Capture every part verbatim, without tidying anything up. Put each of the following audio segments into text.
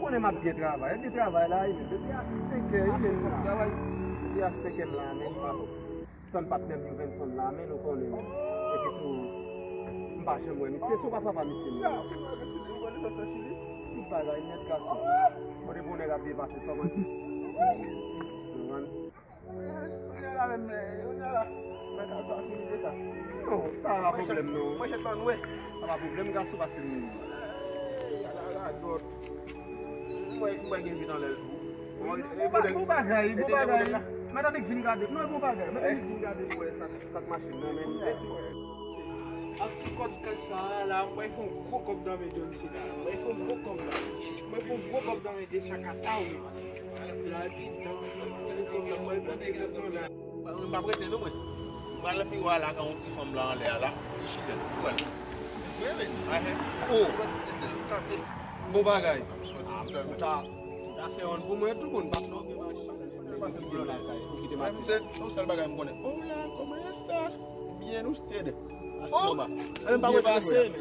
konnen m ap byen travay. Epi travay la, wi, men depi a senk è, wi, men m ap travay. Depi a senk è m la, men m ap tann patnè m Youvenson la, men nou konnen, men. Epi tou, m pa janm wè misye, se w pa papa misye, men. Tout bagay nèt, gason. Mwen te konnen l ap byen pase sèlman. Konprann? Kounye a la menm, men, kounye a la, mwen ka fè fini de sa. Non, sa pa pwoblèm, non. Mwen jèt ban nou, wè. Sa pa pwoblèm, gason, pase m. Ey, ala radòt. Mwen, mwen gen vit anlè l tou. Bon, bon bagay, bon bagay. Mèt Anik vin gade. Non, bon bagay. Mèt Anik vin gade pou wè sa, sa k mache nan men. Ak ti kòb kach sa a la, mwen fè yon gwo kòb nan men Johnson la. Mwen fè yon gwo kòb la. Mwen fè yon gwo kòb nan men de sa kata w. La epi dan, gwo kòb la, mwen fè yon ti kòb nan men. M pa prete non mwen. M pral pi wa la kan yon ti fanm la anlè a la. Ti chitèl. Ou wè l. Vre men. Ahè. Oh. Kanpe. Bon bagay. Ah, ta, ta fè yon pou mwen tou moun. Pa non gen machin. Ou kite m lakay. Ou kite m lakay. Se yon sèl bagay m konnen. Hola, ¿cómo estás? Bien usted. Así nomás. Mwen pa prete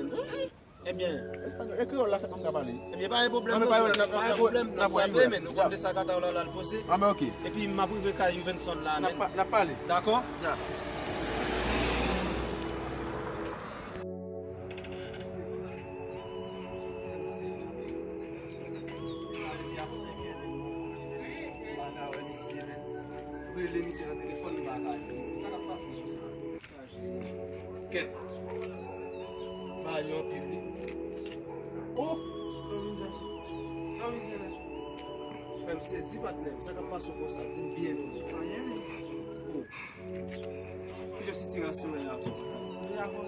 non mwen. Ebyen, espanyòl, e kreyòl la, se pa m ka pale. Ebyen, pa gen pwoblèm, non, pa gen pwoblèm, n ap frape, men nou konn de sa kata w la, la l poze. Ah, men ok. Epi, m ap rive kay Youvenson la, men. N ap pa-, n ap pale. Dakò? Ya. Rele misye nan telefòn, li pa ka jwenn. Sa k ap pase konsa? Kèt. Bagay yo anpil wi. Oh! Sa w vin chache? Sa w vin chache? Fè m sezi patnè m. Sa k ap pase w konsa? Di m byen non. Anyen menm. Oh. Kijan sitiyasyon w ye la? Li la bon.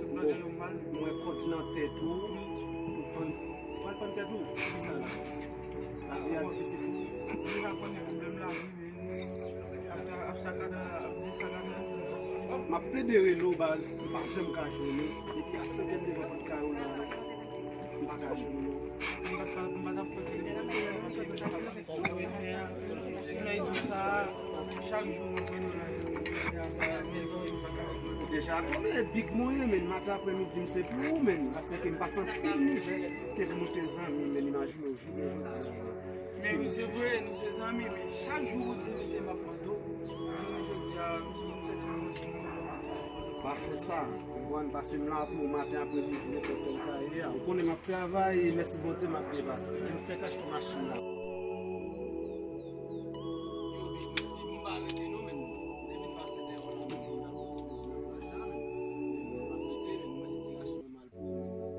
Tout bagay nòmal. Mwen kont nan tèt ou. Ou pran, ou pral pran tèt ou? Kisa la? Lavi a difisil pou ou? Ou la konnen pwoblèm lavi. M ap plede rele w baz, m pa janm ka jwenn ou. Depi a senk è m devan pòt kay ou la, m pa ka jwenn ou. M pa sa, m pa t ap fè telefòn. Si nan jan sa, chak jou mwen jwenn ou nan mezon, m pa ka jwenn ou. Deja konnen big mwen ye, men maten aprèmidi m se pou ou, men paske m pase anpil mizè ke pou nou te zanmi, men imajine w jounen jodi a. Men wi, se vre, nou se zanmi, men chak jou ou di m te m ap mande w, jounen jodi a, m santi m pa sou moun. Pa fè sa, konprann, paske m la pou ou maten, aprèmidi, nenpòt lè m ka ye a. Ou konnen m ap travay, e mèsi Bondye, m ap byen pase. E m fèk achte machin la.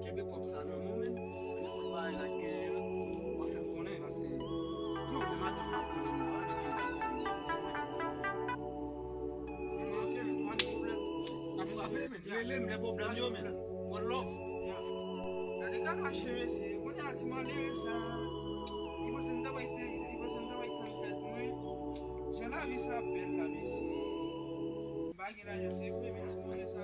Kenbe kòb sa nan men w, men. Nenpòt bagay la k genyen, w ap fè m konnen, paske, non, men madanm nan konnen m pa gen pwoblèm. Ok, pa gen pwoblèm. N ap frape, men. Rele m lè pwoblèm yo, men. One love. Gade kaka chen mesye, kounye a ti malere sa. Li panse m ta bay tèt, li panse m ta bay tèt mwen. Jan lavi sa bèl la, mesye. M pa gen lajan, se vre, men ti malere sa.